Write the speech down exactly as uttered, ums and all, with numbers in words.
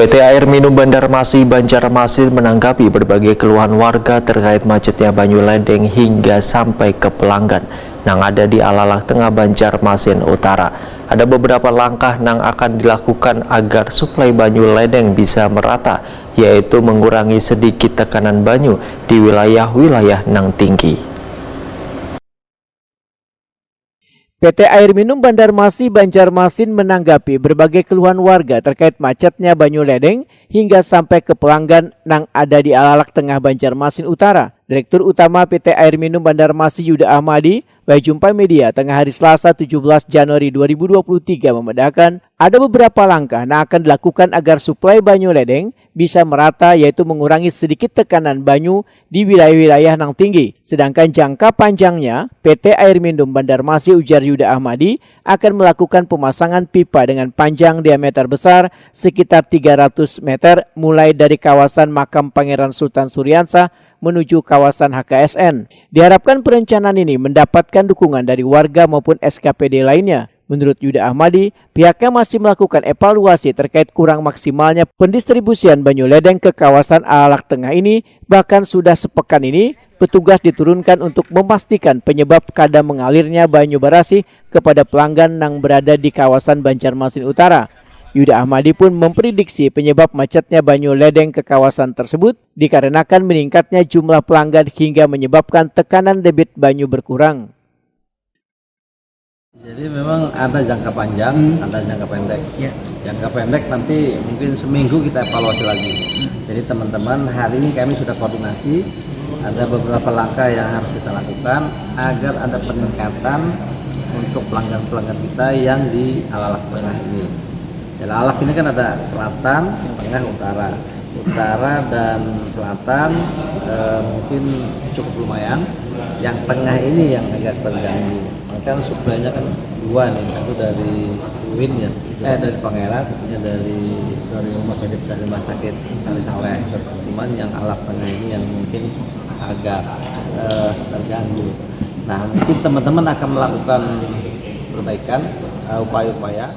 P T Air Minum Banjarmasin Banjarmasin menanggapi berbagai keluhan warga terkait macetnya banyu ledeng hingga sampai ke pelanggan nang ada di Alalak Tengah Banjarmasin Utara. Ada beberapa langkah nang akan dilakukan agar suplai banyu ledeng bisa merata, yaitu mengurangi sedikit tekanan banyu di wilayah-wilayah nang tinggi. P T Air Minum Banjarmasin Banjarmasin menanggapi berbagai keluhan warga terkait macetnya banyu ledeng hingga sampai ke pelanggan nang ada di Alalak Tengah Banjarmasin Utara. Direktur Utama P T Air Minum Banjarmasin Yuda Ahmadi bajumpa media tengah hari Selasa tujuh belas Januari dua ribu dua puluh tiga membedakan ada beberapa langkah yang akan dilakukan agar suplai banyu ledeng bisa merata, yaitu mengurangi sedikit tekanan banyu di wilayah-wilayah nang tinggi. Sedangkan jangka panjangnya, P T Air Minum Banjarmasin ujar Yuda Ahmadi akan melakukan pemasangan pipa dengan panjang diameter besar sekitar tiga ratus meter mulai dari kawasan makam Pangeran Sultan Suriansah menuju kawasan H K S N. Diharapkan perencanaan ini mendapatkan dukungan dari warga maupun S K P D lainnya. Menurut Yuda Ahmadi, pihaknya masih melakukan evaluasi terkait kurang maksimalnya pendistribusian banyu ledeng ke kawasan Alalak Tengah ini, bahkan sudah sepekan ini petugas diturunkan untuk memastikan penyebab kada mengalirnya banyu barasih kepada pelanggan yang berada di kawasan Banjarmasin Utara. Yuda Ahmadi pun memprediksi penyebab macetnya banyu ledeng ke kawasan tersebut dikarenakan meningkatnya jumlah pelanggan hingga menyebabkan tekanan debit banyu berkurang. Jadi memang ada jangka panjang, hmm. ada jangka pendek. Ya. Jangka pendek nanti mungkin seminggu kita evaluasi lagi. Hmm. Jadi teman-teman, hari ini kami sudah koordinasi, ada beberapa langkah yang harus kita lakukan agar ada peningkatan untuk pelanggan-pelanggan kita yang di Alalak Tengah ini. Ya, Alalak ini kan ada selatan, tengah, utara. Utara dan selatan eh, mungkin cukup lumayan. Yang tengah ini yang agak terganggu. Kan suplainya kan dua nih, satu dari Win ya, eh dari Pangeran, satunya dari dari rumah sakit dari rumah sakit Sari Saleh. Cuman yang Alalak Tengah ini yang mungkin agak eh, terganggu. Nah, mungkin teman-teman akan melakukan perbaikan eh, upaya-upaya.